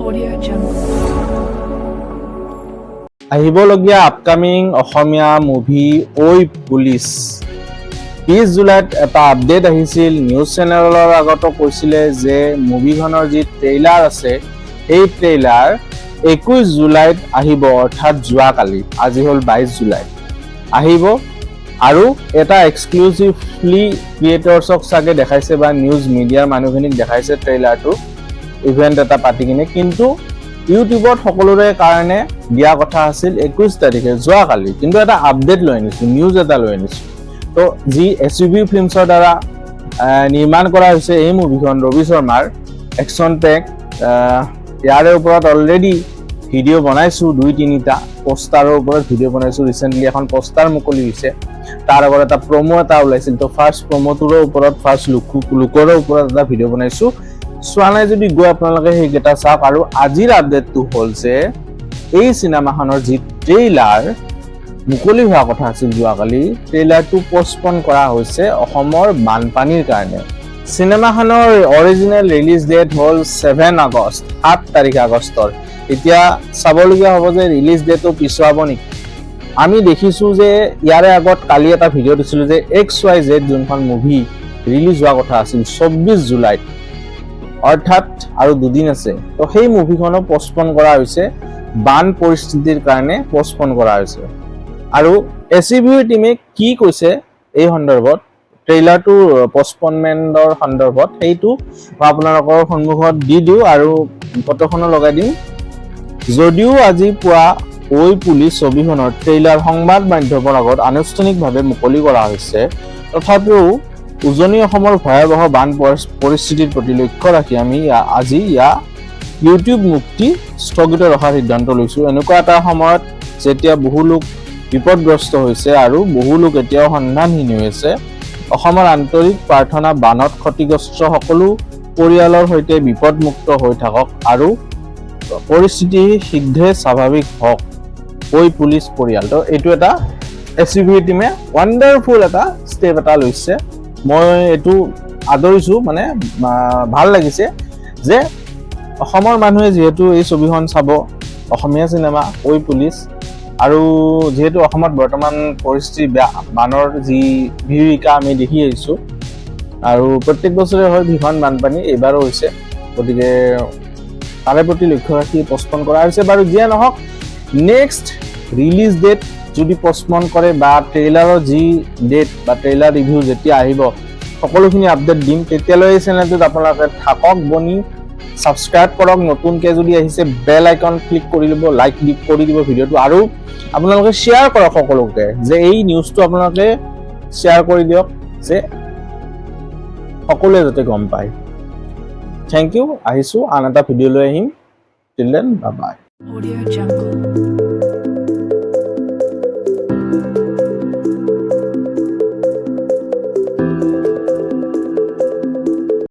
Audio Jungle. আহিবলগীয়া upcoming অসমীয়া movie ঐ police, 20 জুলাইত এটা আপডেট আহিছিল। নিউজ চেনেলৰ আগতো কৈছিলে যে মুভিখনৰ যি ট্ৰেইলাৰ আছে, সেই ট্ৰেইলাৰ 21 জুলাইত আহিব, অৰ্থাৎ যোৱাকালি। আজি হ'ল 22 জুলাই। আহিব আৰু এটা এক্সক্লুচিভলি ক্ৰিয়েটৰ্ছক চাগে দেখাইছে বা নিউজ মিডিয়াৰ মানুহখিনিক দেখাইছে ট্ৰেইলাৰটো ইভেণ্ট এটা পাতি কিনে। কিন্তু ইউটিউবত সকলোৰে কাৰণে দিয়া কথা আছিল 21 তাৰিখে, যোৱাকালি। কিন্তু এটা আপডেট লৈ আনিছোঁ, নিউজ এটা লৈ আনিছোঁ। তো যি এছ ইউ ভি ফিল্মছৰ দ্বাৰা নিৰ্মাণ কৰা হৈছে এই মুভিখন, ৰবি শৰ্মাৰ একশ্যন পেক, ইয়াৰে ওপৰত অলৰেডি ভিডিঅ' বনাইছোঁ দুই তিনিটা, পোষ্টাৰৰ ওপৰত ভিডিঅ' বনাইছোঁ। ৰিচেণ্টলি এখন পোষ্টাৰ মুকলি হৈছে, তাৰ আগত এটা প্ৰমো এটা ওলাইছিল। তো ফাৰ্ষ্ট প্ৰম'টোৰো ওপৰত, ফাৰ্ষ্ট লুকৰো ওপৰত এটা ভিডিঅ' বনাইছোঁ। চোৱা নাই যদি গৈ আপোনালোকে সেইকেইটা চাওক। আৰু আজিৰ আপডেটটো হ'ল যে এই চিনেমাখনৰ যি ট্ৰেইলাৰ মুকলি হোৱা কথা আছিল যোৱাকালি, ট্ৰেইলাৰটো পষ্টপন কৰা হৈছে অসমৰ বানপানীৰ কাৰণে। চিনেমাখনৰ অৰিজিনেল ৰিলিজ ডেট হ'ল 7 আগষ্ট, 7 তাৰিখ আগষ্টৰ। এতিয়া চাবলগীয়া হ'ব যে ৰিলিজ ডেটটো পিছুৱাব নেকি। আমি দেখিছোঁ যে ইয়াৰে আগত কালি এটা ভিডিঅ' দিছিলোঁ যে XYZ যোনখন মুভি ৰিলিজ হোৱা কথা আছিল 24 জুলাইত, অৰ্থাৎ আৰু দুদিন আছে, তো সেই মুভিখনো পষ্টপন কৰা হৈছে, বান পৰিস্থিতিৰ কাৰণে পষ্টপন কৰা হৈছে। আৰু এছ ইউ ভিৰ টিমে কি কৈছে এই সন্দৰ্ভত, ট্ৰেইলাৰটো পষ্টপনমেণ্টৰ সন্দৰ্ভত, সেইটো মই আপোনালোকৰ সন্মুখত দি দিওঁ আৰু ফটোখনো লগাই দিম। যদিও আজি পুৱা ঐ পুলিচ ছবিখনৰ ট্ৰেইলাৰ সংবাদ মাধ্যমৰ আগত আনুষ্ঠানিকভাৱে মুকলি কৰা হৈছে, তথাপিও উজনি অসমৰ ভয়াৱহ বান পৰিস্থিতিৰ প্ৰতি লক্ষ্য ৰাখি আমি আজি ইয়াৰ ইউটিউব মুক্তি স্থগিত ৰখাৰ সিদ্ধান্ত লৈছোঁ। এনেকুৱা এটা সময়ত যেতিয়া বহু লোক বিপদগ্ৰস্ত হৈছে আৰু বহু লোক এতিয়াও সন্ধানহীন হৈ আছে, অসমৰ আন্তৰিক প্ৰাৰ্থনা বানত ক্ষতিগ্ৰস্ত সকলো পৰিয়ালৰ সৈতে বিপদমুক্ত হৈ থাকক আৰু পৰিস্থিতি শীঘ্ৰে স্বাভাৱিক হওক। ঐ পুলিচ পৰিয়াল। তো এইটো এটা এছ ইউ ভি টিমে ৱাণ্ডাৰফুল এটা ষ্টেপ এটা লৈছে। মই এইটো আদৰিছোঁ, মানে ভাল লাগিছে যে অসমৰ মানুহে যিহেতু এই ছবিখন চাব, অসমীয়া চিনেমা ঐ পুলিচ, আৰু যিহেতু অসমত বৰ্তমান পৰিস্থিতি বেয়া, বানৰ যি বিভীষিকা আমি দেখি আহিছোঁ আৰু প্ৰত্যেক বছৰে হয় ভীষণ বানপানী, এইবাৰো হৈছে। গতিকে তাৰে প্ৰতি লক্ষ্য ৰাখি পষ্টপন কৰা হৈছে। বাৰু যিয়ে নহওক, নেক্সট ৰিলিজ ডেট যদি পষ্টপন কৰে বা ট্ৰেইলাৰৰ যি ডেট বা ট্ৰেইলাৰ ৰিভিউ যেতিয়া আহিব, সকলোখিনি আপডেট দিম। তেতিয়ালৈ এই চেনেলটোত আপোনালোকে থাকক বনি, ছাবস্ক্ৰাইব কৰক। নতুনকৈ যদি আহিছে, বেল আইকন ক্লিক কৰি ল'ব, লাইক কৰি দিব ভিডিঅ'টো আৰু আপোনালোকে শ্বেয়াৰ কৰক সকলোকে যে এই নিউজটো আপোনালোকে শ্বেয়াৰ কৰি দিয়ক যে সকলোৱে যাতে গম পায়। Thank U. আহিছোঁ, আন এটা ভিডিঅ' লৈ আহিম। Till then, bye. Audio Jungle.